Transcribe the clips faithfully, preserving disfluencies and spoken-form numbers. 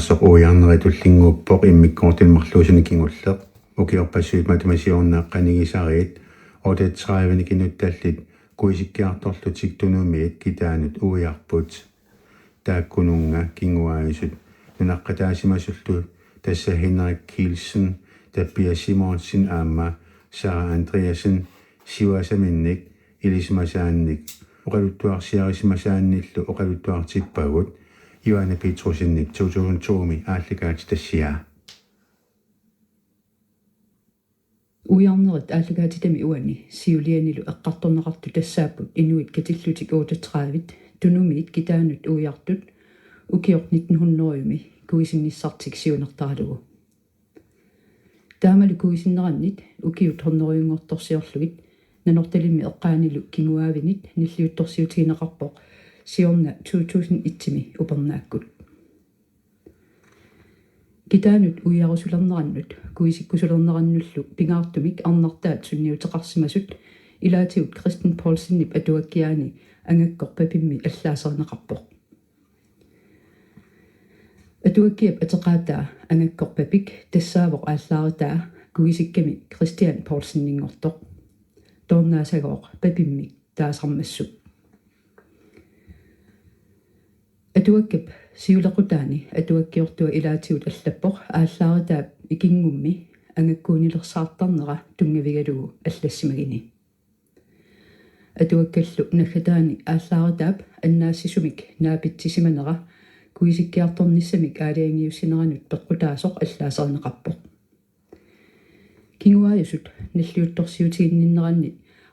Soq uiarneri tullinnguuppoq immikkoortuni marluusuni kingulleq. Ukiorpassuit matuma siorna qanigisariit otteogtredive-nik inuttallit kuisikkiartorlutik Tunumiit Kitaanut uiarput. Taakkununnga kinguaasut nunaqqataasimasullu, tassa Henrik Kielsen, Tapia Simonsen aamma Sara Andreasen, siuasaminnik ilisimasaannik oqaluttuarsiarisimasaannillu oqaluttuartippagut. Johanne Petrussenip to tusind to-mi aallakaatitassiaa. Uiarnerit aallakaatitami uani siulianilu eqqartorneqartut tassaapput inuit katillutik otteogtredive-t Tunumiit Kitaanut uiartut ukioq nitten hundrede-mi kuisinnissartik siunertaralugu. Taamalu kuisinnerannit ukiut hundredenngortorsiorlugit Nanortalimmi eqqaanilu kinguaavinit nalliuttorsiutigineqarpoq siorna to tusind et-imi upernaakkut. Kitaanut uiarusulernerannut kuisikkusulernerannullu pingaartumik arnartaat sunniuteqarsimasut ilaatigut Kristian Poulsenip atuakkiaani Angakkoq Papimmi allaaserineqarpoq. Atuakkiap ateqaataa Angakkoq Papik tassaavoq aallaaritaa kuisikkami Kristian Poulseninngortoq. Toornaasagooq Papimmi taasarmassuk. Atuakkap siulequtaani atuakkiortua ilaatigut allappoq aallaaritaap ikinngummi angakkuunilersaartarnera tunngavigalugu allassimagini. Atuakkallu naggataani aallaaritaap annaassisumik naapitsisimanera kuisikkiartornissamik aalajangiussineranut peqqutaasoq allaaserineqarpoq. Kinguaasut nalliuttorsiutiginninneranni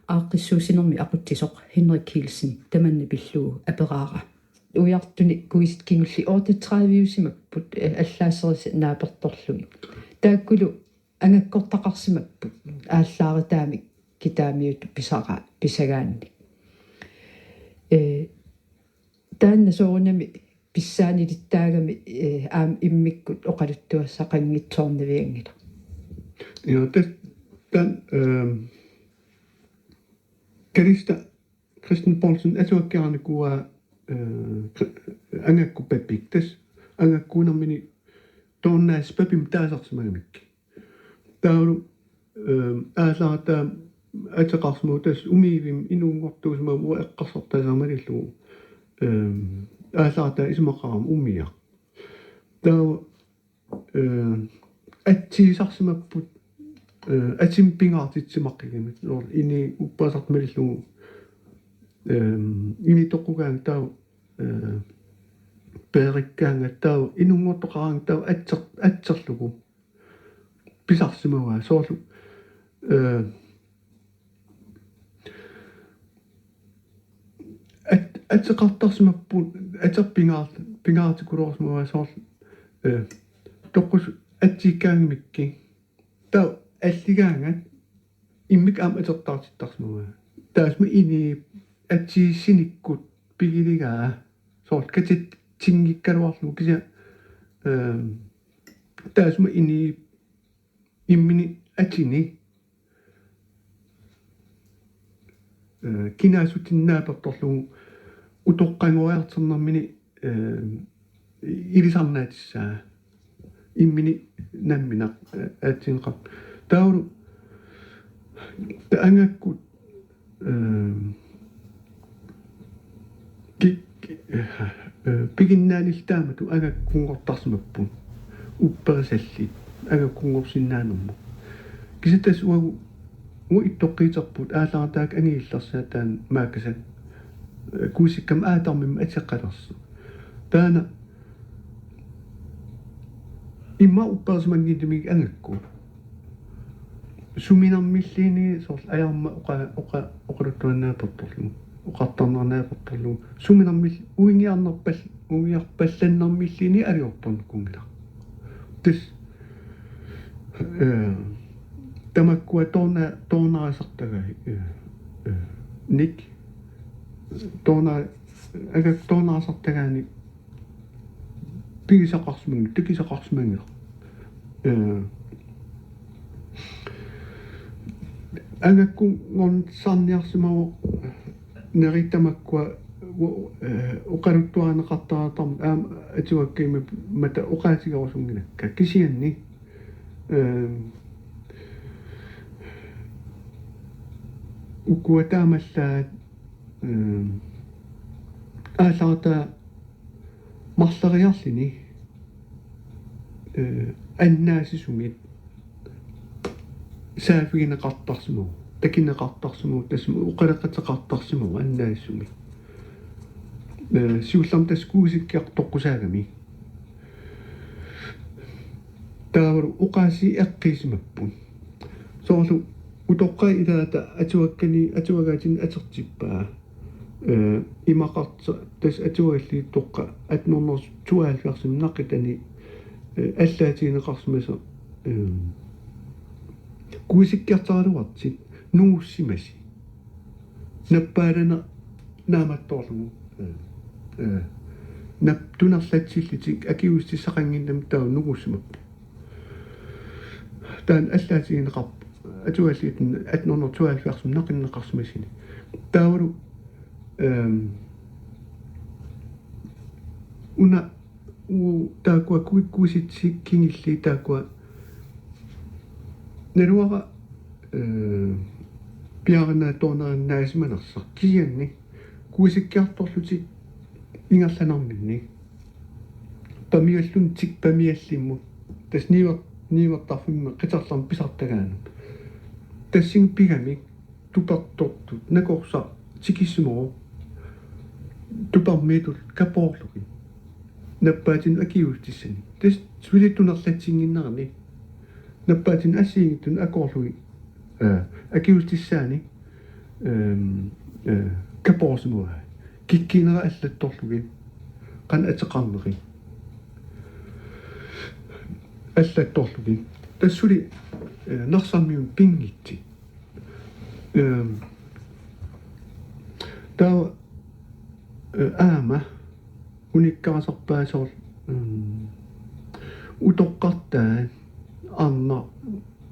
aaqqissuussinermi aqutsisoq Henrik Kielsen tamanna pillugu aperaara. Uiartuni kuisit kingulliit otteogtredive-usimapput, eh, allaaserisat naapertorlugit. Taakkulu angakkortaqarsimapput aallaaritaamik kitaamiutut pisara-, pisagaanni. Eh, taanna soorunami pissaanilittaagami, eh, aamma immikkut oqaluttuassaqanngitsoornavianngilaq. Ja, tas-, taanna, ehm, Kalista Kristian Poulsen atuakkiaranikuuaa, eh, Kri-, Angakkoq Papik, tassa angakkuunermini toornaasat Papimmi taasarsimagamikkit. Taavalu, ehm, aallaaritaap ateqarsimavoq, tassa Umiivimmi inunngortuusimagami, uanga eqqarsartaaseq malillugu, ehm, aallaaritaap isumaqarami umiaq. Taava, eh, atsiisarsimapput, eh, atimmi pingaartitsisimaqqigami. Soorlu ini upperisartut malillugu, ehm, ini toqqugaangat taava, eh, peerikkaangat taava inunngortoqaraangat taava atser-, atserlugu pisarsimavaa soorlu, eh, at-, ateqartarsimapput, ateq pingaar-, pingaartikuluarsimavaa soorlu, eh, toqqus atsiikkaangamikkit. Taava alligaangat immikkut aamma atertaartittarsimavaa. Taassuma ini atsiissinikkut pigiligaa soorlu katitsinngikkaluarlugu kisianni, ehm, taassuma ini immini atini, eh, kinaassutsini naapertorlugu utoqqanngoriartornermini, eh, ilisarnaatissaa immini nammineq, eh, aatsinneqarpoq. Taavalu taava angakkut, eh, ki-, ki-, eh, piginnaanillu taamatut angakkunngortarsimapput. Upperisallit angakkunngorsinnaanermut. Kisianni tassa uagut, uagut ittoqqiiterput aallaaritaat angajullersaat taanna maakkasat, eh, kuisikkamik aatarmimmi ateqalersoq. Taanna immaqa upperisimannginnamigit angakku. Suminermilluunniit soorlu ajarma oqa-, oqa-, oqaluttuarinnaapportorlugu, oqartarnerinnaapportorlugu. Suminermil-, uinngiarnerpal-, uinngiarpallannermilluunniit aliortornikuunngilaq. Tassa, eh, tamakkua toorna-, toornarisartagai, eh, eh, nik. Toorna-, angakku toornarisartagaanik pigisaqarsimanngilaq, takusaqarsimanngilaq. Eh, angakkunngornissaarniarsimavoq neri tamakkua u-, eh, oqaluttuarineqartaratarmat aamma atuakkami mata oqaatigerusunngilakka kisianni, eh, ukua taamaallaat, eh, aallartaa marloriarluni, eh, annaasisumik saaffigineqartarsimavoq, takuneqartarsimavoq, tassami oqaloqateqartarsimavoq annaasisumik. Eh, siullermik tassa kuisikkiartoq toqqusaagami. Taavalu oqaasii eqqissimapput. Soorlu utoqqaat ilaata atuakkani, atuagaatinni atortippaa. Eh, imaqartoq tassa atuagallitoqqat atten hundrede tooghalvfjerdsimi naqitani, eh, allaatigineqarsimasoq, eh, kuisikkiartaraluartut nungussimasi. Nappaallaneq naammattoorlugu. Eh, eh, nap-, tunerlatsillutik akiuussutissaqannginnamik taava nungussimapput. Taanna allaatigineqarpoq. Atuallit atten hundrede tooghalvfjerdsimi naqinneqarsimasuni. Taavalu, ehm, una u-, taakkua kui-, kuisitsik kingulliit taakkua naluara, eh, piaarinaattoornerinnaasimanersut kisianni kuisikkiartorlutik ingerlanerminni pamialluntik pamiallimmut tassa niuer-, niuertarfimmi qiterlermi pisartagaanut. Tassunga pigamik tupertortut nakorsaq tikissimavoq tupermiitut kapoorlugit nappaatinut akiuussutissanik. Tassa suli tunerlatsinnginnerani nappaatinut assigiinngitsunut akoorlugit, eh, akiuussutissanik, ehm, eh, kapoorsimavai. Kikkuunera allattorlugit, qanoq ateqarneri allattorlugit. Tassa suli, eh, Narsarmiunut pinngitsut. Ehm, taava, eh, aamma unikkaasarpaa soorlu, mm, utoqqartaat arnaq,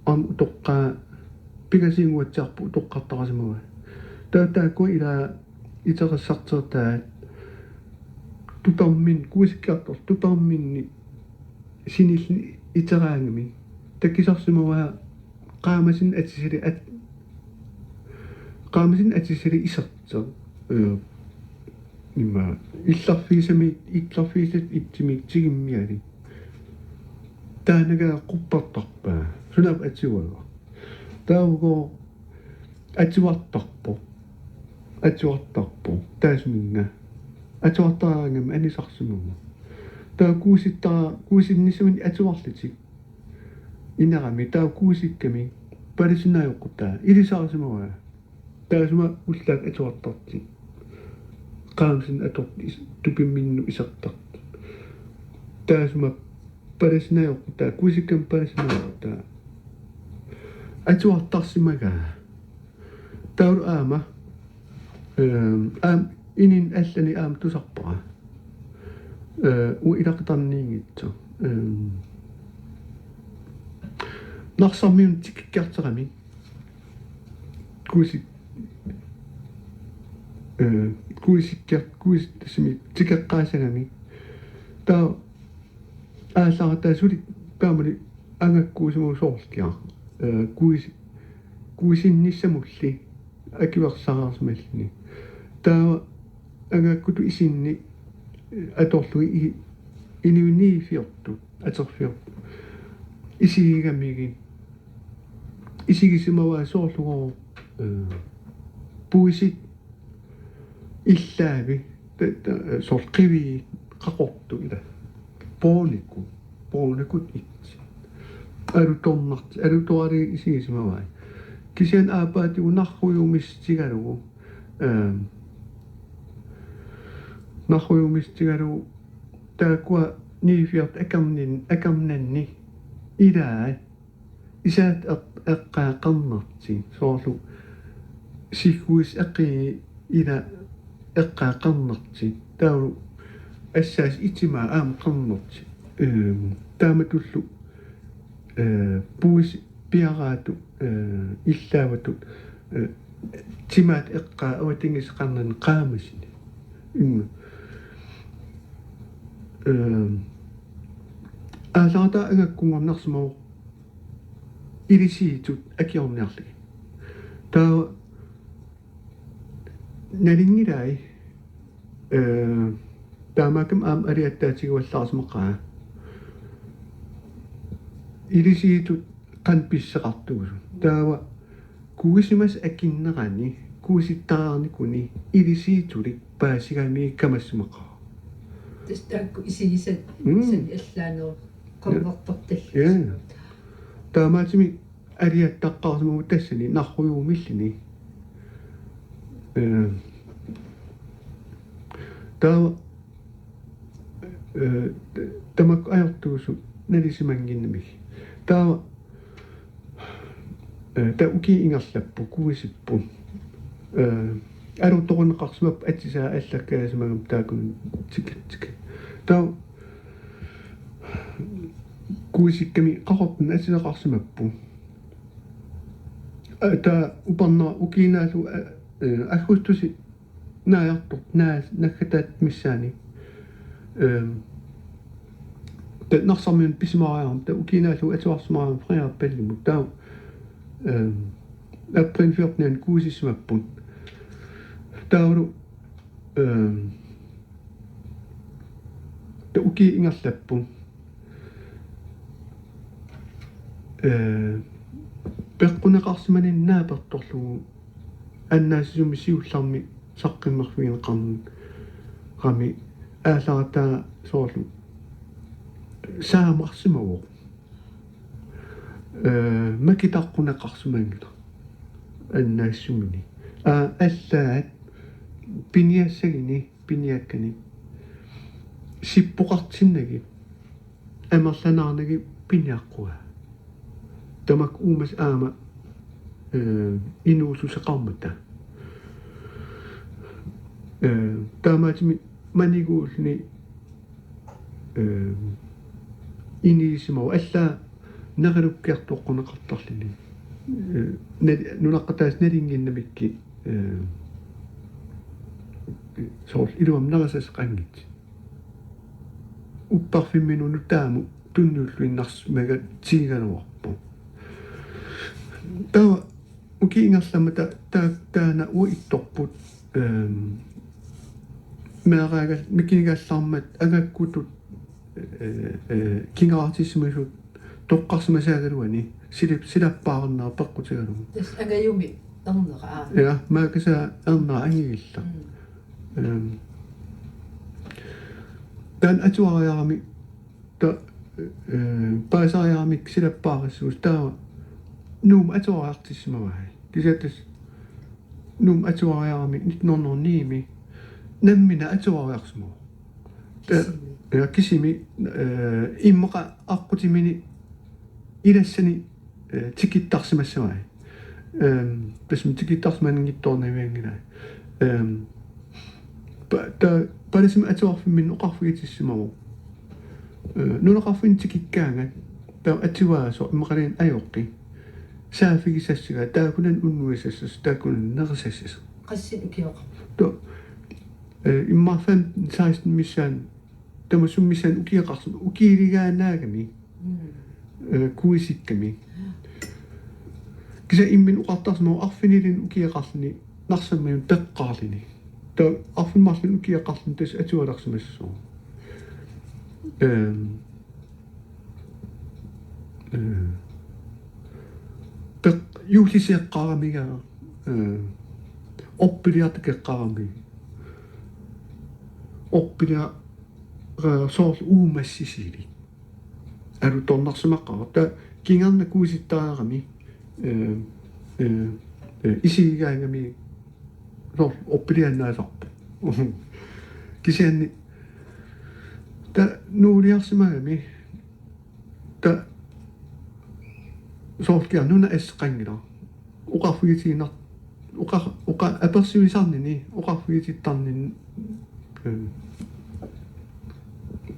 arnaq utoqqaat pingasuunnguatsiarput utoqqartarasimavai. Taava taakkua ilaa iteqassartertaat tupermin-, kuisikkiartorlutik tuperminni sinilluni iteraangamik takusarsimavai qaamasunik atisali at-, qaamasunik atisali isertoq. Eh, ima illerfigisami, illerfigisat ittumik tigummialik. Taannagaa quppertarpaa. Sunaaffa atuagaq. Taava uku atuartarpoq. Atuartarpoq. Taassuminnga. Atuartaraangami anisarsimavoq. Taava kuisitta-, kuisinnissamik atuarlutik inerami taava kuisikkami palasinaajoqqutaa ilisarisimavai. Taassuma ullaaq atuartartut. Qaamasunik atortut is-, tupimminnut isertartut. Taassuma palasinaajoqqutaa, kuisikkami palasinaajoqqutaa. Atuartarsimagaa. Taavalu aamma, ehm, aamma inunnut allani aamma tusarpara. Eh, uanga ilaqutariinngitsoq. Ehm, Narsarmiunut tikikkiartoramik. Kuisik-, eh, kuisikkiar-, kuis-, tassami tikeqqaasagami. Taava aallartaa suli taamani angakkuusimavoq soorlu kia. Eh, kuis-, kuisinnissamulli akuersaarsimalluni. Taava angakkutut isinni, eh, atorlugit i-, inuit niogfyrretut, atorfyrretut isigigamigit. Isigisimavai soorlu, eh, puisit illaavi, ta-, ta-, soorlu qiviit qaqortut ila. Brownikut, brownikut itsit. Alutornartut, alutoraluit isigisimavai. Kisianni aappaatigut narrujuumissutigalugu, ehm, narrujuumissutigalugu taakkua niogfyrret akornan-, akornanni ilaat isaat eq-, eqqaat qarnartut, soorlu sigguisat eqii ila eqqaat qarnartut, taavalu assaasut itimaat aamma qarnartut. Ehm, taamatullu, eh, puisit piaraatut, eh, illaavatut, eh, timaat eqqaat avatangiisit qarnanni qaamasunik. Mm. Ehm, aallartaa angakkunngornersimavoq ilisiitut akiorniarlugit. Taava nalinngilai, eh, taamaakkami aamma aliattaatigivallaarsimaqaa. Ilisiitut qanoq pisseqartugut. Taava kuisimasut akinnerani, kuisittariarnikuni ilisiitulik paasigamik kamassimaqaaq. Tassa taakku isigisat, mm, isani allaanerup, ja, qernertortallit. Ja. Taamaattumik aliattaqqaarsimavoq tassani narrujuumilluni. Eh, taava, eh, tamakku ajortuusut nalisimannginnamigit. Taava, eh, taava ukiut ingerlapput, kuisipput. Eh, alutorunneqarsimapput atisai allakkaasimagamik taakkununnga tikitsikka. Taava kuisikkami Qaqortumi atisaqarsimapput. Eh, taava upernera ukiinaallu, eh, eh, aggustip naajartortoq, naa-, naggataata missaani. Ehm, taava Narsarmiunut pisimariarmat, taava ukiinaallu atuarsimariarmat Frederik Pallimut. Taava, ehm, aprilip fjortenianni kuisissimapput. Taavalu, ehm, taava ukiut ingerlapput. Eh, peqquneqarsimanermik naapertorlugu annaassisumik siullermik saqqummerfigineqarnera, qami aallartaa soorlu saamarsimavoq. Eh, makitaqquneqarsimanngilaq annaassisumini. Aa, allaat piniassaguni, piniakkani sippoqartinnagit amerlanaarnagit piniaqquaa. Tamakku uumasut aamma, eh, inuususeqarmata. Eh, taamaattumik maniguulluni, eh, inigisimavoq, allaat nerilukkiartoqqunneqartarluni. Eh, nal-, nunaqqataasut nalinginnamikkit, eh, soorlu iluamik nerisasseqanngitsut. Upperfimminut nutaamut tunniulluinnarsimagatigigaluarpoq. Taava ukiut ingerlammata ta-, taanna uagut ittorput, ehm, meeraagal-, mikigaallaarmat angakkutut, eh, eh, kinguartissimasut toqqarsimasaagaluani silap-, silappaareernerat peqqutigalugu. Tassa angajumi ernera, aa. Ja, maakasa ernera angigillat. Mm. Ehm, taanna atuariarami, ta-, eh, paasariaramik silappaarissuusoq, taava Nuummut atuariartissimavai. Kisianni tassa Nuummut atuariarami nitten hundrede og ni-mi nammineq atuariarsimavoq. Ta-, kisimi. Ja, kisimi, eh, immaqa aqqutimini ilassani, eh, tikittarsimassavai. Ehm, tassami tikittarsimanngitsoornavianngilai. Ehm, pa-, ta-, palasimik atuarfimminni oqarfigitissimavoq: Eh, nunaqarfinni tikikkaangat, taava atuaasoq immaqaluunniit ajoqi saaffigisassagaat, taakkunani unnuisassasut, taakkunani nerisassasoq. Qassinik ukioqarpa? Taava, eh, immaqa femten seksten missaani, tamassummik missaani ukioqarsimavoq, ukiuligaannaagami. Mm. Eh, kuisikkami. Kisianni imminut oqartarsimavoq arfinilinnik ukioqarluni Narsarmiunut peqqaarluni. Taava arfineq-marlunnik ukioqarluni tassa atualersimassooq. Ehm, eh, peq-, juullisiaqqaaramiga, eh, orpiliartoq eqqaarami. Orpilia-, eh, soorlu uumassisilik alutornarsimaqaaq. Taava kingorna kuisittariarami, eh, eh, eh, isigigaangami soorlu orpiliannaasarpoq. Kisianni taava nuuliarsimagami, taava soorlu kia nuna asseqanngilaq. Oqarfigitiginar-, oqa-, oqa-, apersuisarnini, oqarfigitittarnini, eh,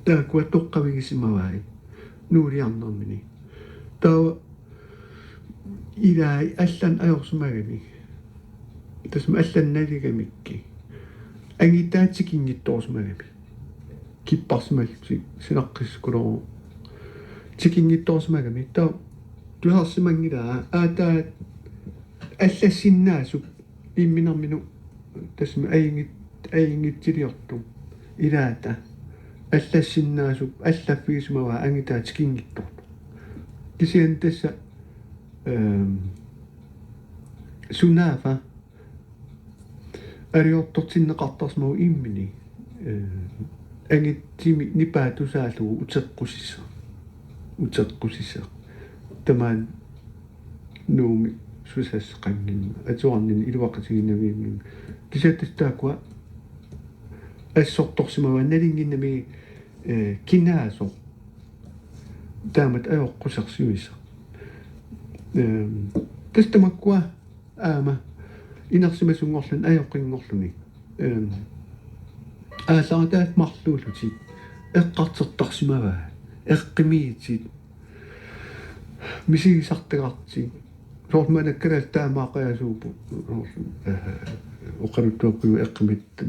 taakkua toqqavigisimavai nuuliarnermini. Taava ilai allanut ajorsimagami. Tassami allanut naligamikkit. Angitaa tikinngitsoorsimagami. Kipparsimallutik sinaqqissukulooq. Tikinngitsoorsimagami. Taava tusarsimanngilaa. Aataat allassinnaasup imminerminut tassami ajunngit-, ajunngitsiliortoq. Ilaata. Allassinnaasup allaffigisimavaa angitaa tikinngitsoortoq. Kisianni tassa, ehm, sunaaffa aliortortinneqartarsimavoq imminut. Eh, angitsimi nipaa tusaallugu uteqqusissaq. Uteqqusissaq. Tamaani Nuummi susassaqanngimmat. Atuarnini iluaqutigiinnavianngimmat. Kisianni tassa taakkua assortorsimavaat nalunnginnami, eh, kinaasoq. Taamatut ajoqusersimasoq. Ehm, tassa tamakkua aamma inersimasunngorluni ajoqinngorluni. Ehm, aallaqqaataat marluullutik eqqartortarsimavaat, eqqumiitsit, misigisartagartik. Soorlu maannakkut kalaallit taamaaqajaasuupput. Eh, oqaluttuaqqagut eqqumiitsit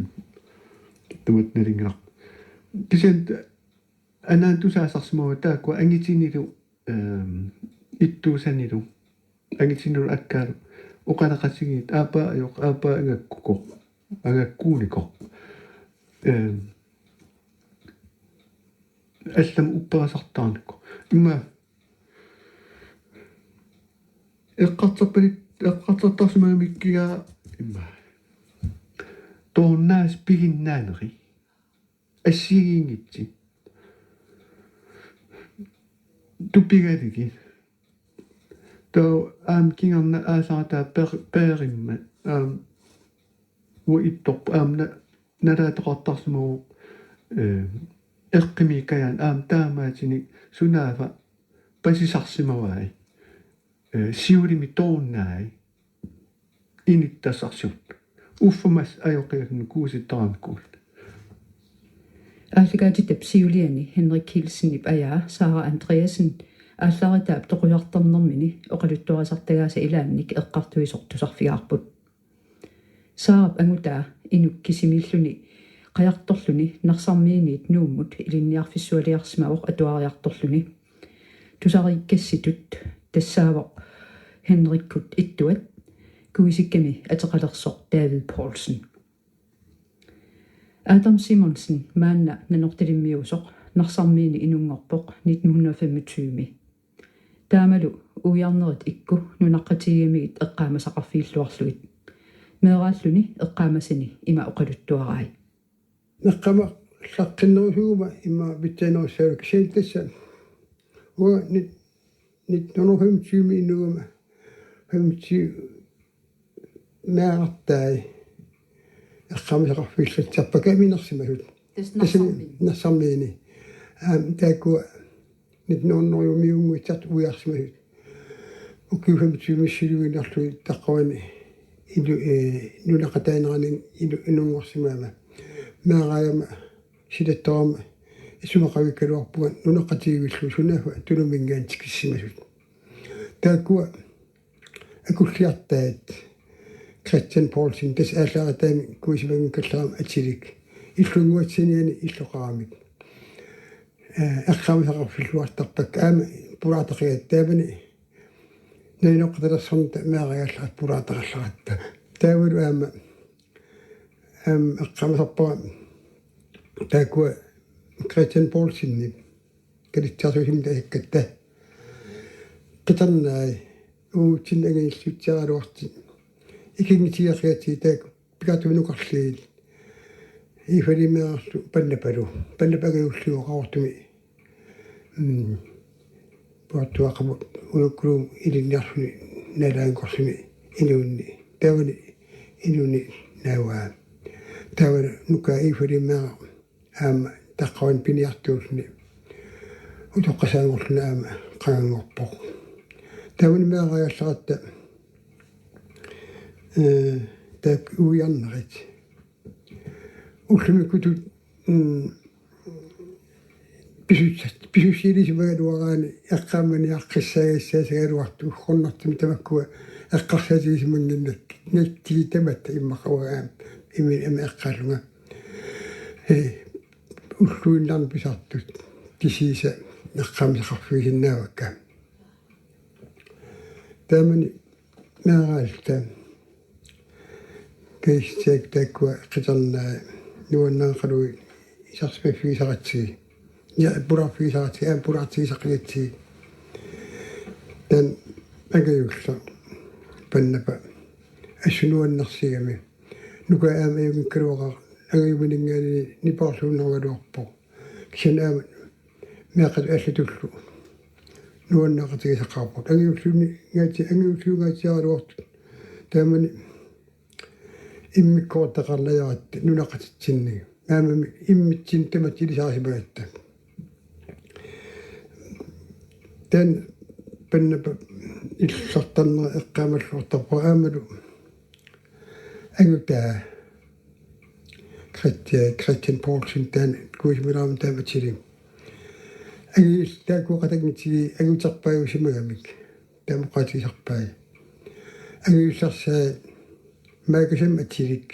tamatta nalunngilarput. Kisianni anaanat tusaasarsimavaat taakkua angitinilu, ehm, ittuusanilu, angitinilu akkaalu oqaloqatigiit aappaa ajoq, aappaa angakkukoq, angakkuunikoq. Ehm, allamut upperisartaarnikoq. Immaqa eqqartorpali-, eqqartortarsimagamikkiga immaqa. Toornaasut piginnaaneri. Assigiinngitsut. Tupigalugit. Taava aamma kingorna aallaqqaataa per-, peerimmat. Aamma uanga ittorput aamma na-, nalaataqartarsimavoq, eh, eqqumiikkajaanni aamma taamaattunik sunaaffa pasisarsimavai. Eh, siulimi toornaai. Inuttassarsiortut. Uffa massa ajoqigalugu kuisittaramikkuullutik. Aallakaatitap siuliani Henrik Kielsenip ajaa Sara Andreasen Aallaaritaap toqujartornermini oqaluttuarisartagaasa ilaannik eqqartuisoq tusarfigaarput. Saarap angutaa inuk kisimiilluni qajartorluni Narsarmiiniit Nuummut ilinniarfissualiarsimavoq atuariartorluni. Tusariikkassitut tassaavoq Henrikkut ittuat, kuisikkami ateqalersoq David Poulsen. Adam Simonsen maanna Nanortalimmiuusoq Narsarmiini inunngorpoq nitten hundrede og femogtyve. Taamalu uiarnerit ikku nunaqqatigigamigit eqqaamasaqarfigilluarlugit. Meeraalluni eqqaamasani ima oqaluttuarai. Naqqama llaqqinnerusuuguma ima pitsaanerussaavik kisianni tassa. Uanga nit-, nitten hundrede og femogtyve inuugama femogtyve meerartai eqqaamasaqarfigillatsarpakka inersimasut. Tassa Narsarmiini. Narsarmiini. Aamma taakkua nitten hundrede-miunnguitsartut uiarsimasut. Ukiut femogtyve missilluinnarlugit taqqavani ilu-, eh, nunaqqataanerani ilu-, inunngorssimagama. Meeraagama silattorama isumaqavikkaluarpunga nunaqqatigivillugu sunaaffa Tunuminngaanniit tikissimasut. Taakkua akulliartaat Christian Poulsen tassa aallaaritaamik kuisimanngikkallarama atilik. Illunnguatsiniani illoqaramik. Eh, eqqaamasaqarfilluartarpakka aamma pulaartaqigatta taamani. Nalinoqqatalersornita meeraagallarat pulaartaqallaratta. Taavalu aamma, aamma eqqaamasarpara taakkua Christian Poulsenip Kalaallit Nunaanni asakkatta. Qitarnai uagutsinnut angajulliutsiaraluartut. Ikinngutigiaqqigatsigit taakku Pigaartumik nukarliit. Iifalimeerlu Pannapalu. Pannapa angajulliuvoq Qaqortumi. Mm. Puartuaqamut unukkuluum ilinniarluni nalaanngorluni inuunni. Taavani inuunni naavaa. Taavani nukaa Iifalimeeraq aamma taqqavani piniartuulluni utoqqasaanngorluni aamma qanganngorpoq. Taavani meeraagallaratta, eh, taakku uiarnerit. Ullumikkutut, mm, pisussa-, pisussiilisimagaluaraanni eqqaamaniaqqissaagassagaluartut uggornartumik tamakkua eqqarsaatigisimannginnakkit, nakkit tamatta immaqa uanga aamma imminut aamma eqqaallunga. Ee, ulluinnarni pisartut kisiisa eqqaamisaqarfigisinnaavakka. Taamani meeraalluta Kristiak taakkua qitarnaa nuannaaqaluit isarsimaffigisaratsigit. Ja, pulaarfigisaratsigit, aamma pulaartigisaqigatsigit. Taanna angajulleq Pannapa assut nuannersigami. Nuka aamma ajunngikkaluaqaaq angajumininngaanniit nipaarluunnarugaluarpoq. Kisianni aamma meeqqat allatullu nuannaaqatigisaqaarput. Angajulluunniit ngaatsi-, angajulluunngaatsiaraluartut. Taamani immikkoortaqarlajaratta nunaqqatitsinni. Aamma immitsinnut tamatta ilisarisimagatta. Taanna Pannapa illartarnera eqqaamalluartarpoq aammalu angutaa Christi-, Christian Poulsen taanna kuisimalaarmat taama atilik. Angajulleq taakkua qatanngutigiit anguterpaajusimagamik. Taama oqaatigisarpai. Angajullersai maakasam atilik.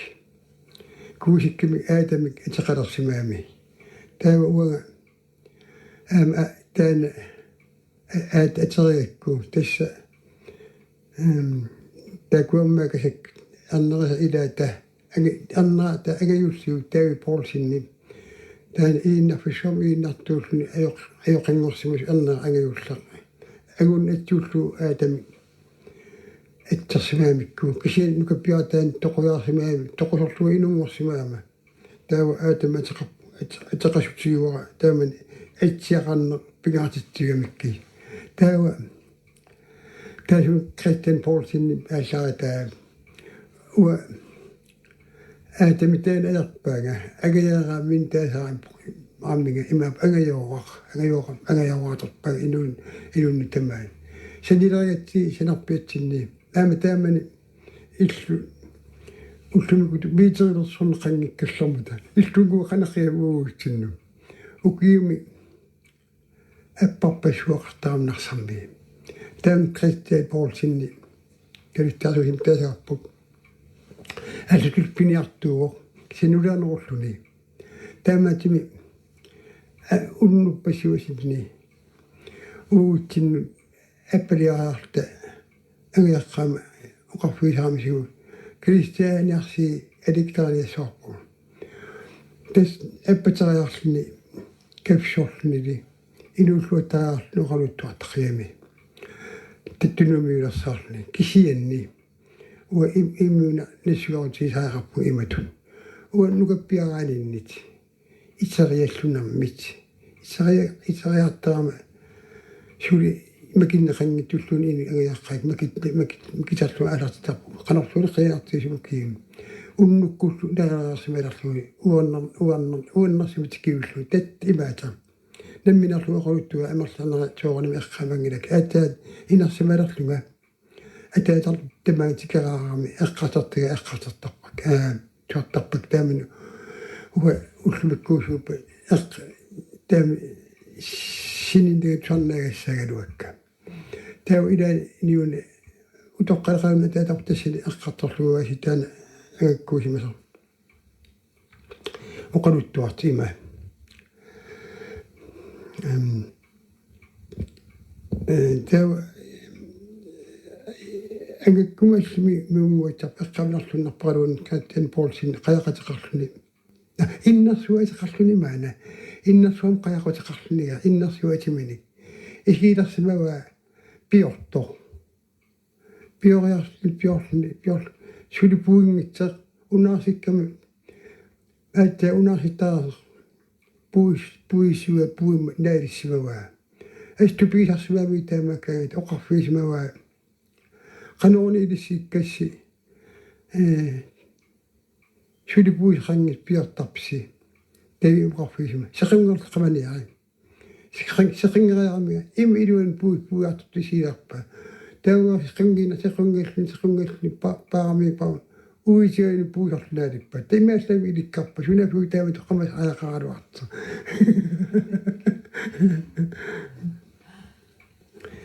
Kuisikkamik Aadamik ateqalersimagami. Taava uanga aamma a-, taanna a-, aat-, aterigakku tassa, ehm, taakkua maakasakka arnerisa ilaata ange-, arneraata angajulliup David Poulsenip. Taanna iinnarfissuarmi iinnartuulluni ajoq-, ajoqinngorsimasoq arnera angajulleq. Angunneq attuullugu Aadamik atsersimagamikku. Kisianni nukappiaraq taanna toqujaarsimagami, toqusorlugu inunngorsimagama. Taava Aadam ateqar-, ate-, ateqassutigivara taamani atsiaqarneq pingaartitsigamikkit. Taava taassuma Christian Poulsenip aallarataa uanga Aadamik taanna ajorpaanga, angajaaraamik taasaraamik aamminga imaappoq angajooraq, angajooraq, angajooraqatarpaanga inuun-, inuuneq tamaat. Sanilerigatsigit sanarpiatsinni. Aamma taamani illu ullumikkut biiterilersorneqanngikkallarmata. Illunnguaq qanaqia uagutsinnut. Ukiumi apparpassuaqartarami Narsarmi. Taanna Christian Poulsenip kalutsaarusimik taasarput. Allatut piniartuuvoq. Sinulianerulluni. Taamaattumik, a, unnuk passivasinni uagutsinnut appaliariarluta angajaqqaama oqarfigisaramisigut Kristianiarsi aliktarniassavarput. Tassa appateriarluni kaffisorlunili inuulluattariarluni oqaluttuartaqigami. Tattunumiulersaarluni kisianni uanga im-, immiuna nassuiarutigisariaqarpunga imatut. Uanga nukappiaraaninnit iteriallunarmit. Iteria-, iteriartarama suli makinneqanngitsulluunniit inuit angajaqqaat makit-, makit-, makittarlunga aallartittarpunga. Qanorluunniit qiianartigisumik kiimi. Unnukkullu naleriarsimalerlugit uanner-, uanner-, uannersimik tikiullugu. Tatta imaattoq. Nammineerlunga oqaluttuaq amerlanerani soorunami eqqaamanngilakka. Aatsaat inersimalerlunga. Ataatarlu tamaanga tikeraarami eqqartortagaa eqqartortarpakka. Aa, tuartarpakka taamani. Uanga ullumikkuusuuppat eq-, taama sininnaga tuarnaagassagaluakka. Taava ilaanniuna utoqqalaqaluunniit ataatarput tassani eqqartorlugu aasiit taanna angakkuusimasoq. Oqaluttuartut ima. Em, eh, taava angakkumallumi miunnguatsarpoq eqqaavinarluinnarparaluunniit Christian Poulsen qajaqateqarluni. Ah, innersuaq ateqarluni maanna. Innersuarmi qajaqateqarluniga, innersuaq atiminik. Isigilersimavaa piortoq. Pioriarluni, piorluni, piorluni. Suli puinngitsoq, unaarsikkami. Aatsaat unaarsittaasoq. Puis-, puisua, puimma, naalissimavaa. Assut tupigisarsimavaa taamaakkaangat, oqarfigisimavaa. Qanoruna ilissikkassi, eh, suli puiseqanngitsoq piortarpisi. Taava oqarfigisima. Sequnngorluta qamaniarit. Sequn-, sequnngeriaramiga. Ima iluani pui-, puiartortusiilerpa. Taava sequnngina-, sequnngilluni, sequnngilluni pa-, paarami pa-, uitiani puisorlaalippa. Taava ima allami ilikkarpa. Sunaaffiup taama toqamas ajaqaraluartoq.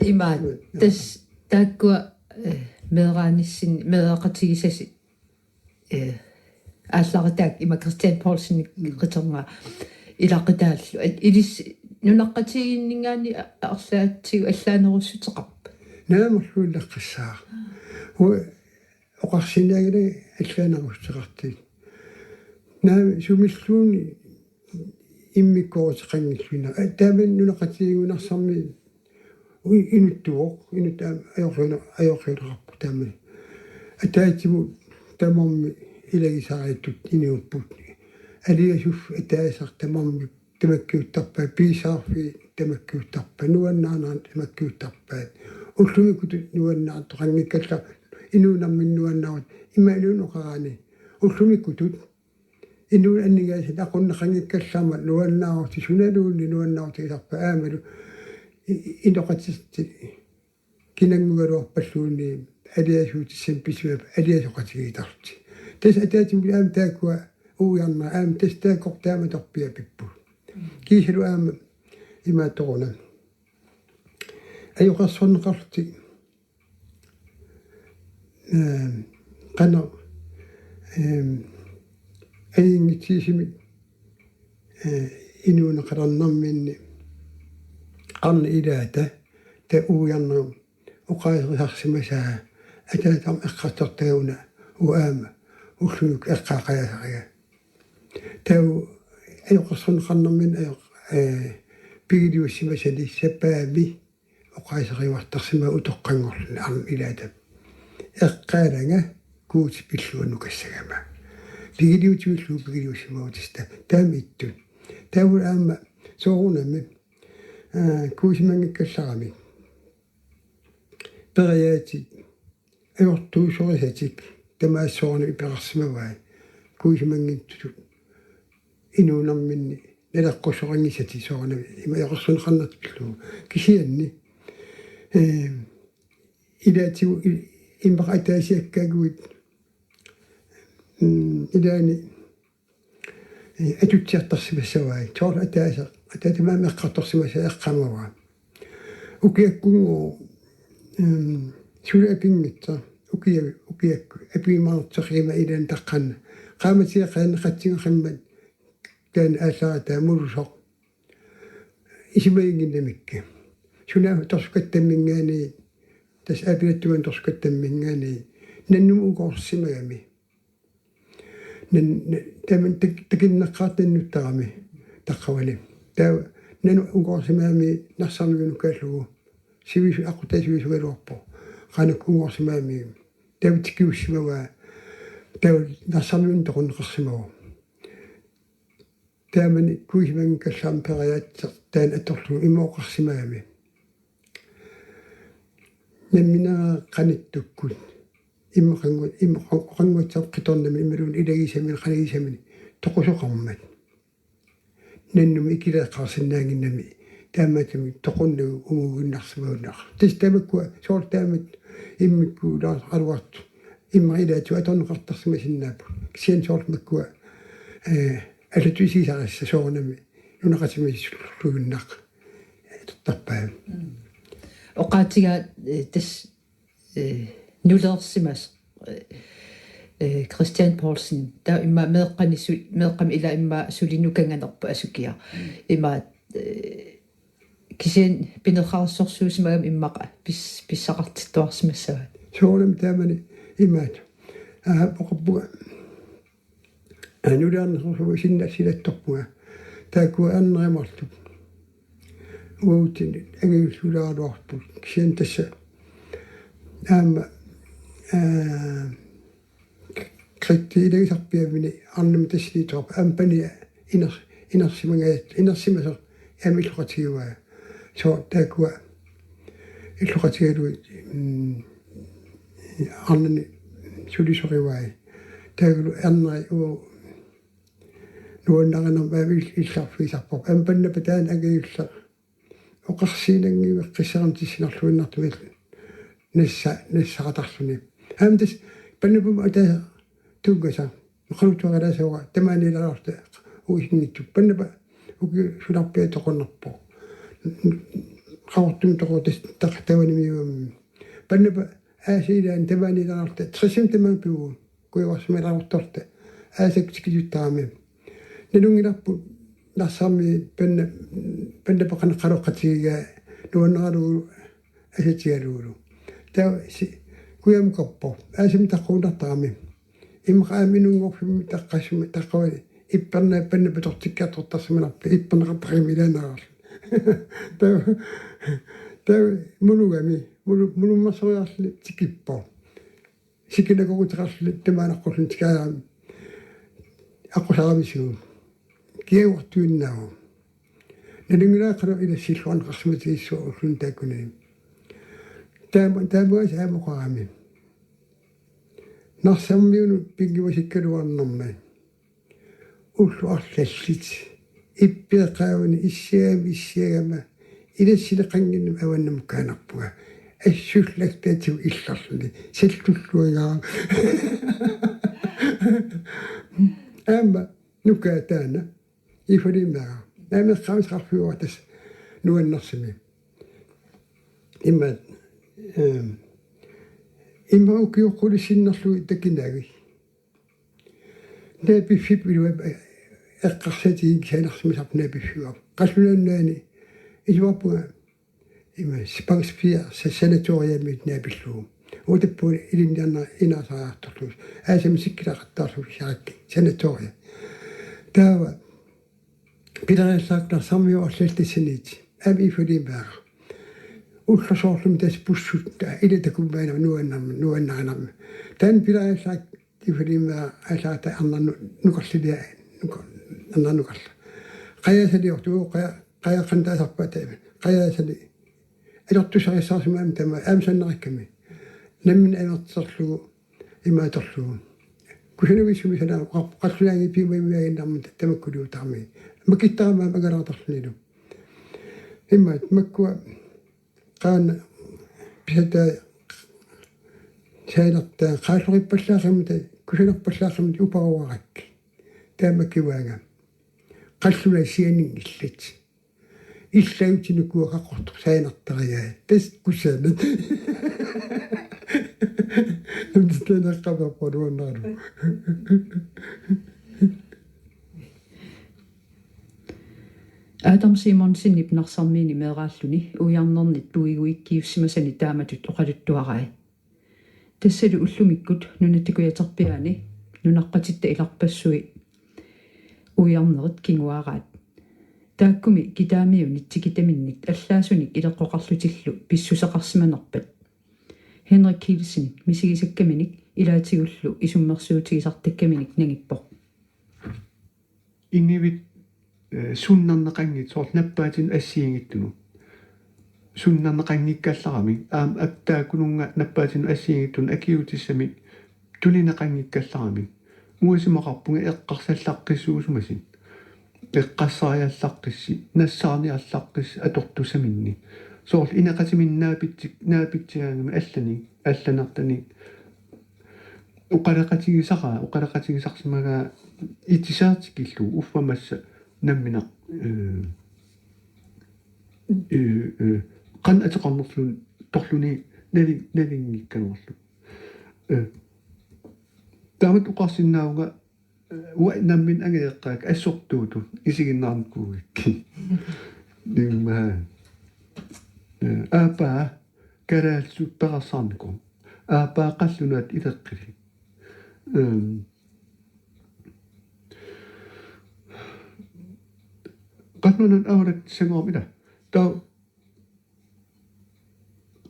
Ima, tassa taakkua, eh, meeraanissinni, meeraqatigisasi, eh, Aallaritaak ima Christian Poulsen qiterna ilaqutaallu. Ilissi nunaqqatigiinninngaanniit arlaatigut allaanerussuteqarpa? Naamerluillaqqissaaq. Uu oqarsinnaanngilanga allaanerussuteqartut. Naamik sumilluunniit immikkoorteqanngilluinnarput. Taamani nunaqqatigiinnassarmi ui inuttuvoq, inut aam ajoqiuna ajoqiunaqarpoq taamani. Ataatsimut tamarmik ilagisarittut inuupput. Aliasuffik ataasiaq tamarmik tamakkiuttarpaat, piisaarfiit tamakkiuttarpaat, nuannaarnerat tamakkiuttarpaat. Ullumikkutut nuannaartoqanngikkallarmat inuunerminni nuannaarut ima inuuneq oqarani. Ullumikkutut inuuneq aningaasanik aqunneqanngikkallarmat nuannaarut sunaluunniit nuannaarutigisarpaat aammalu i- i- inoqatitik kinanngugaluarpalluunniit aliasuutissat pisimappat aliasoqatigiittarlutik. Tassa ataatsimut aamma taakkua uiarnera aamma tassa taakku taamatorpiaq pipput. Kiisalu aamma imaattoruna. Ajoqersorneqarlutik ehm, qanoq, ehm, ajunngitsuusimik, eh, inuuneqalernerminni arnat ilaata taava uiarnerup oqaaserisarsimasaa ataatsip aamma eqqartortagaq una uanga aamma ullumikkut eqqaaqajaasariga. Taava ajoqersorneqarnerminni ajoq-, eh, pigiliussimasani sapaammi oqaaseriuartarsimavoq utoqqanngorluni arnat ilaata. Eqqaalanga Guutip pilluanukassagama. Pigiliutigullugu pigiliussimavoq tassa taama ittut. Taava aamma soorunami, aa, kuisimanngikkallarami. Periaatit ajortuusorisatik tamaasa soorunami iperarsimavaat. Kuisimanngitsutut inuunerminni naleqqussoqanngisatik soorunami ima ajoqersorneqarnertik pillugu. Kisianni, eh, ilaatigut i- immaqa ataasiakkaaguit, mm, ilaanni, eh, atutsiartarsimassavaat. Soorlu ataaseq, ataatsip aamma eqqartorsimasaa eqqaamavara. Ukiakkunngooq, ehm, suli apinngitsoq, ukiavi-, ukiakkut, apiumaartoqima ilaanni taqqanna. Qaammatit qaanneqatsingaqimmat taanna aallarataa mulusoq. Isumaginnginnamikkit. Suna torsukattamminngaanniit, tassa aapilattugaani torsukattamminngaanniit, nannumut ungoorsimagami. Nan-, na-, taman tak-, takinneqqaartannuttarami taqqavani. Taava nanu ungoorsimagami Narsarmiunukaallugu. Sivisu-, aqqutaani sivisugaluarpoq. Qanoq ungoorsimagami. Taava tikiussimavaa. Taava Narsarmiunut toqunneqarsimavoq. Taamani kuisimanngikkallarami periaaseq taanna atorlugu ima oqarsimagami. Nammineq qanittukkut. Immaqanngu-, immaqan-, oqannguatsiaq qitornamik imaluunniit ilagisamini qanigisamini toqusoqarmat. Nannumik ikileeqqaarsinnaannginnami taamaattumik toqunnagu unguginnarsimagunarpoq. Tassa tamakkua soorlu taamatut immikkuulaaruartut. Immaqa ilaatigut atorneqartarsimasinnaapput. Kisianni soorlu makkua, eh, allatut isigisarissat soorunami nunaqqatiminut sulluinnaq. Atortarpaat. Mm. Oqaatigaat, eh, tassa, eh, nuleersimasoq, eh, eh, Christian Poulsen. Taava immaqa meeqqani su-, meeqqami ila immaqa suli nukanganerpoq asukiaq. Mm. Immaqa, eh, kisianni pineqarsorsuusimagami immaqa pis-, pissaqartittuarsimassavaat. Soorunami taamani imaattoq. Aa, oqarpunga. Aa, nuliarnerusumik sinna silattorpunga. Taakku ernerit marluk. Uagutsinnut angajulliulaaraluarput. Kisianni tassa. Aamma, aa, Kristi ilagisarpiamini arnamut tassaniittoqarpoq aamma pania iner-, inersimanga-, inersimasoq aamma illoqatigivaa. Soorlu taakkua illoqatigalugit, mm, arnani sulisorivai. Taavalu ernerit uu nuannarinermik aamma il-, illarfigisarparput. Aamma pannapa taanna angajulleq oqarsiinanngiveqqissaarami tissinarluinnartumik nassa-, nassaqatarluni. Aamma tassa pannapamut ataaseq tunngasaq. Oqaluttuarilaassuara tamaaniilaarluta uisinngitsup. Pannapa ukiut sunarpiaat toqunnerpoq. Qaqortumik toqu tassa taq tavanimiuami. Pannapa aasiit ilaanni tamaaniilaarluta. Tresimi tamaanga pivugut. Kuivarsimalaaruartorta. aasakkikkittarami. Nalunngilarput Narsarmi panna, panna paqanaqaloqqatigiga nuannaralugu asatigalugulu. Taava si-, kujammut qappoq. Aasami taqquunnartarami. Immaqa aamma inunngorfimmi taqqasumi taqqavani. Ipperna panna patortikkiartortarsimanarpoq. Ipperneqartarami ilaannaarlu. Taava, taava mulugami. Mulu-, mulummersoriarluni tikippoq. Sikinakoruteqarluni tamaana aqqussunik tikaajaram. Aqqusaramisigut. Kiaguartuinnaavoq. Nalunngilara qanoq ilassilluarneqarsimatigissuugut ulluni taakkunani. Taama, taamaasigut aamma oqarami. Narsarmiunut pinngimasikkaluarnermi. Ullut arlallit. Ippiaqaavani issiagama issiagama. Ilassineqannginnama avannamukkaanarpunga. Assullattaatigu illarluni. Sallulluagaa. Aamma nukaa taanna. Ifalimaga. Naamik qaamsaqarfiuartas nuannersumi. Imma, ehm, imma ukioqqulit sinnerlugit takinagit. Naapiffik ilua, eh, eqqarsaatigik sanarsimasarpoq naapiffiup. Qallunaannaani isuarpunga ima Spangsbjerg sa-, sanatoriami naapillugu. Uutappuun ilinniarnera inaasariartorlugu. Aasami sikkilaaqattaarlugu saakki sanatoria. Taava pilariallaarput Narsarmiut arlallit tassaniittut. Aamma Ifalimaga. Ulloq soorlumi tassa bussut ila takumaanama nuannarma, nuannarinerma. Taanna pilariallaarput Ifalimaga allaata arnarnu-, nukarlilia-, nuka-, arnarnukarla. Qajaasaliortugut qaja-, qajaqantaasarpaat taama. Qajaasali. Atortussarissaarsimagami tamaat aamma sannarikkami. Nammineq amerterlugu imaatorlugu. Kusanavissumik sanaa qar-, qallunaanngippiumaginnarmat tamakkuliutarami. Makittarama angalaartarlunilu. Immaqa makkua qaanna pisataa saanertaa qaallorippallaaqimmat kusanerpallaaqimmat uparuarakkit. Taama kivaanga. Qallunaat sianinngillat. Illagutsinukua qaqortoq saanertarigai. Tassa kusanaq. Namtitaneqqaperpaluannaalu. Adam Simonsenip Narsarmiini meeraalluni ujarnernit puiguikkiussimasani taamatut oqaluttuarai. Tassalu ullumikkut nunat takujatarpiaani nunaqqatitta ilarpassui ujarnerit kinguaaraat. Taakkumi kitaamiunit tikitaminnit allaasunik ileqqoqarlutillu pissuseqarsimanerpat. Henrik Kielsen misigisakkaminik ilaatigullu isummersuutigisartakkaminik nangippoq. Inuit, eh, sunnerneqanngitsut soorlu nappaatinut assigiinngitsunut. Sunnerneqanngikkallaramik, aamma attaakkununnga nappaatinut assigiinngitsunut akiuutissamik tunineqanngikkallaramik. Uanga isumaqarpunga eqqarsallaqqissuusimasut. Eqqarsariallaqqissi, nassaarniallaqqissi atortussaminnik. Soorlu ineqatiminnik naapitsi-, naapitsigaangami allanik, allanertanik. Oqaloqatigisara, oqaloqatigisarsimagaa itisaartikillugu uffa massa nammineq, eh, eh, eh, qanoq ateqarnerluunniit torluni nali-, nalinngikkaluarlugu. Eh, taamatut oqarsinnaavunga, eh, uanga nammineq angajoqqaakka assortuutut isiginnaarnikuugakkit. Immaqa. Eh, aappaa kalaallisut peqarsaarnikoq. Aappaa qallunaat ileqqilik. Ehm. Qallunaat avalak sangoormita. Taava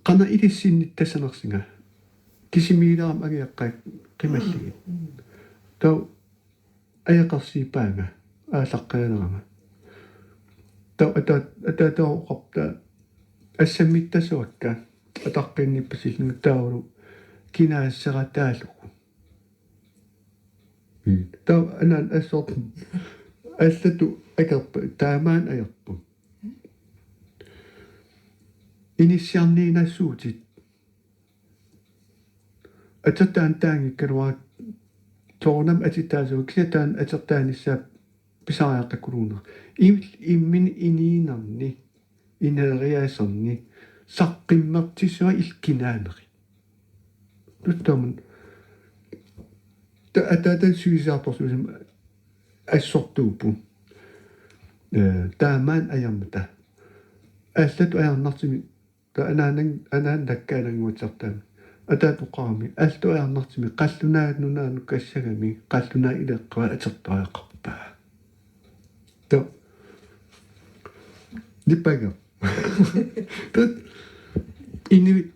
qanoq ilissinnittassannarsinga. Kisimiilaarama angajoqqaakka qimallugit. Taava ajaqarsiippaanga aallaqqaanerama. Taava ata-, ataataga oqarpoq taava assammittassavakka ataqqiinnippasillunga taavalu kinaasserataallugu. Mm. Taava anaana assortuut allatut akerput taamaammat ajorput. Inissiarniinnassuutit. Atertaanut taanngikkaluarlutit soorunami atitaassavat kisianni taanna atertaanissaa pisariaqarukuluuneq. Im-, imminut inuunerni, ineeriaaserni, saqqummertissavaa illit kinaanerit. Tuttaamun Ta-, ataata sulisaartorsuusimavoq assortuupput. Ee, taamaammat ajormata. Allatut ajornartumik, ta-, anaanan-, anaanakkaanannguatsiartaami. Ataata oqarami, allatut ajornartumik, qallunaat nunaannukassagami, qallunaat ileqqavat atortariaqarpaa. Ta-, nipaga. Tat-, inuit,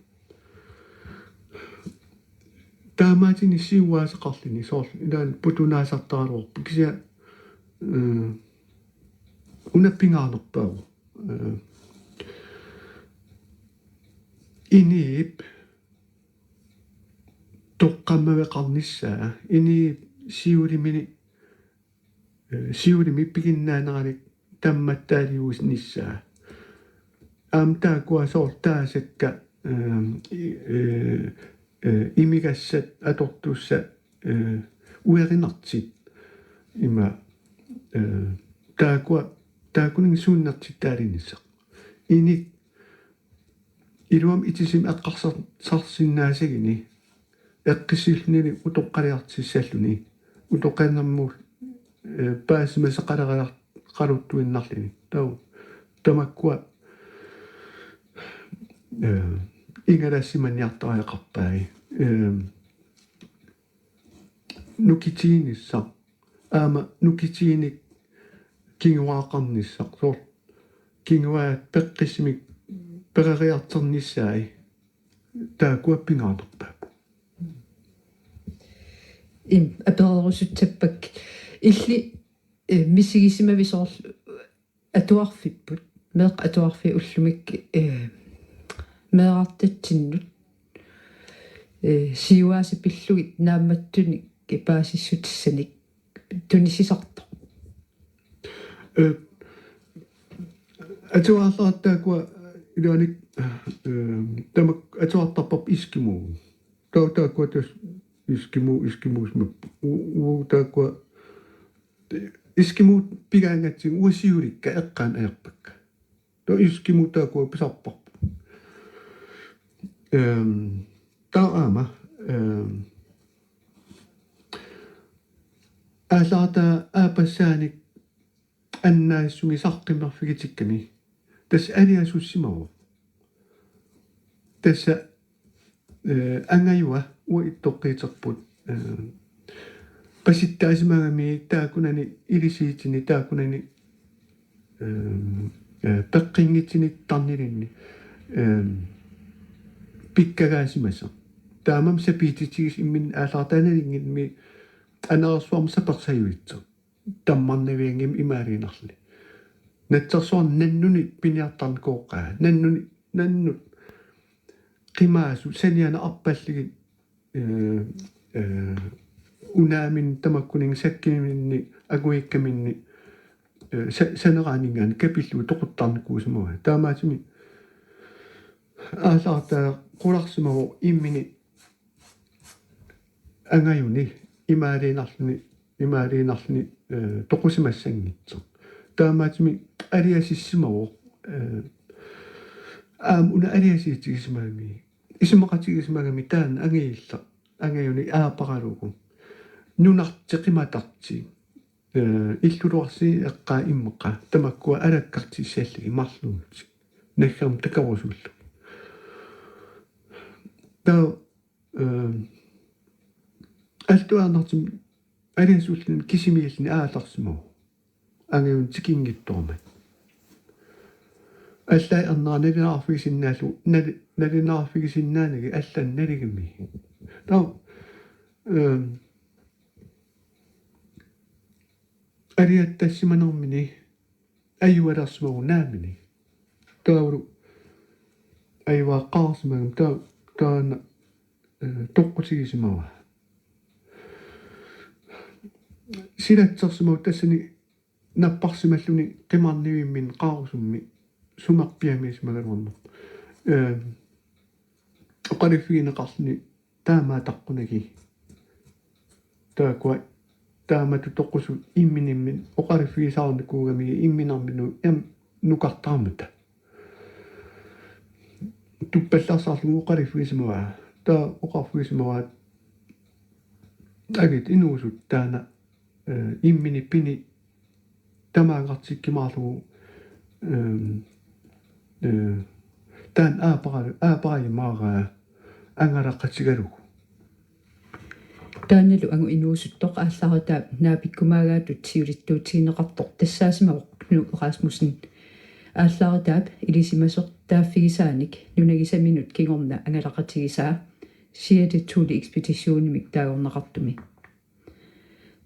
taamaattumik siuaasaqarluni, soorlu, ilaanni putunaasartaraluarpoq, kisianni, ee, una pingaarnerpaavoq. Ee, inuup toqqammaveqarnissaa, inuup siuliminik, ee, siulimi piginnaaneralik tammattaaliuinissaa. Aamma taakkua soorlu taasakka, ee, i-, ee, ee, imigassat atortussat, ee, uerinartut. Ima, ee, taakkua, taakkuninnga suunnertittaalinissaq. Inuit iluamik itisimi eqqarsar-, sarsinnaasaguni, eqqissilluni utoqqaliartussalluni, utoqqalinermut, ee, paasimasaqaleriaqaluttuinnarluni. Taava, tamakkua, ee, ingalassimaniartariaqarpai. Ee, nukitiginissaq. Aamma nukitiginik kinguaaqarnissaq. Soorlu kinguaat peqqissimik pereriartornissaat. Taakkua pingaarnerpaat. Im, apererusutsappat. Illit, ee, misigisimavit soorlu atuarfipput, meeqqat atuarfiit ullumi, ee, meerartatsinnut, ee, siuaasat pillugit naammattunik paasissutissanik tunisisartoq. Ee, atuarlaat taakkua ilaanni, ee, tamakku atuartarpavut eskimo. Taava taakkua tassa eskimo, eskimo sima. U-, u-, taakkua eskimot pigaangatsigit uanga siulikka eqqaanni ajorpakka. Taava eskimot taakkua pisarparput. Ehm, taava aamma, ehm, aallaartaa aappassaanik annaassunngi saqqummerfigitikkami. Tassa aliasussimavoq. Tassa, ee, angajua uanga ittoqqiiterput, ee, qasittaasimagami taakkunani ilisiitini, taakkunani, ee, ee, peqqinngitsinik tarnilinni, ee, pikkagaasimasoq. Taamaammat sapiititigisoq imminut aallaartaa nalinginni anersuarmi sapersajuitsoq. Tammarnavianngimmat imaaliinnarluni. Natsersuarni nannuni piniartarnikuuvoq, nannuni, nannut qimaasut sanianut arpallugit, ee, ee, unaaminni tamakkuninnga sakkuminni anguikkaminni, ee, sa-, saneraaninngaanniit kapillugit toquttarnikuusimavai. Taamaattumik aallaartaa qularsimavoq imminut angajuni imaaliinnarluni, imaaliinnarluni, ee, toqusimassanngitsoq. Taamaattumik aliasissimavoq, ee, aamma una aliasitigisimagami, isumaqatigisimagami taanna angajulleq, angajuni aaparalugu. Nunartik qimatartik, ee, illuluarsiit eqqaat immaqa, tamakkua alakkartissallugit marluullutik. Naggammik takorusullugit. Taava, ee, altuaannartum aliasulluni kisimiilluni aallarsimavoq. Angajuni tikinngitsoormat. Allaat ernera nalunaarfigisinnaallugu, nal-, nalunaarfigisinnaanagit allanik naligamigit. Taava, ee, aliattassimanermini ajualersimavoq naamini. Taavalu ajuaqqaarsimagami taa-, taanna, ee, toqqutigisimavaa. Silatsersimavoq tassani napparsimalluni qimarnivimminni qaarusummi sumerpiamiisimagaluarneq. Ee, oqaluffigineqarluni taamaattoqunagit. Taakkua taamatut toqusut imminimmi oqaluffigisaarnikuugamigit imminermini am nukartarmata. Tuppallaarsaarlugu oqaluffigisimavaa. Taava oqarfigisimavaa Angit inuusut taanna, eh, immini pini tamaanngartikkumaarlugu, ehm, eh, taanna aappara-, aappariumaarpaa angalaqatigalugu. Taannalu angut inuusuttoq aallaaritaap naapikkumaagaatut siulittuutigineqartoq tassaasimavoq Knud Rasmussen. Aallaaritaap ilisimasoq taaffigisaanik nunagisaminut kingorna angalaqatigisaa, sjette Thule-ekspeditionimik taagorneqartumi.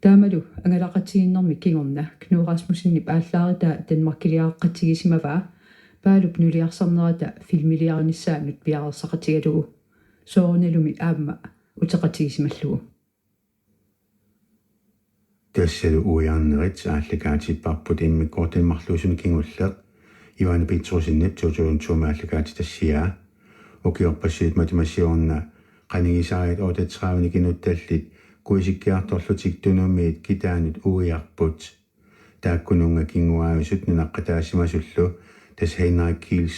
Taamalu angalaqatigiinnermik kingorna Knud Rasmussenip aallaaritaa Danmarkiliaqatigisimavaa Paalup nuliarsarnerata filmiliarinissaanut piareersaqatigalugu. Soorunalumi aamma uteqatigisimallugu. Tassalu uiarnerit aallakaatipparput immikkoortunik marluusunik kingulleq, Johanne Petrussenip to tusind to-mi aallakaatitassiaa. Ukiorpassuit matuma siorna qanigisariat otteogtredive-nik inuttallit kuisikkiartorlutik Tunumiit kitaanut uiarput. Taakkununnga kinguaasut nunaqqataasimasullu, tassa Henrik Kiels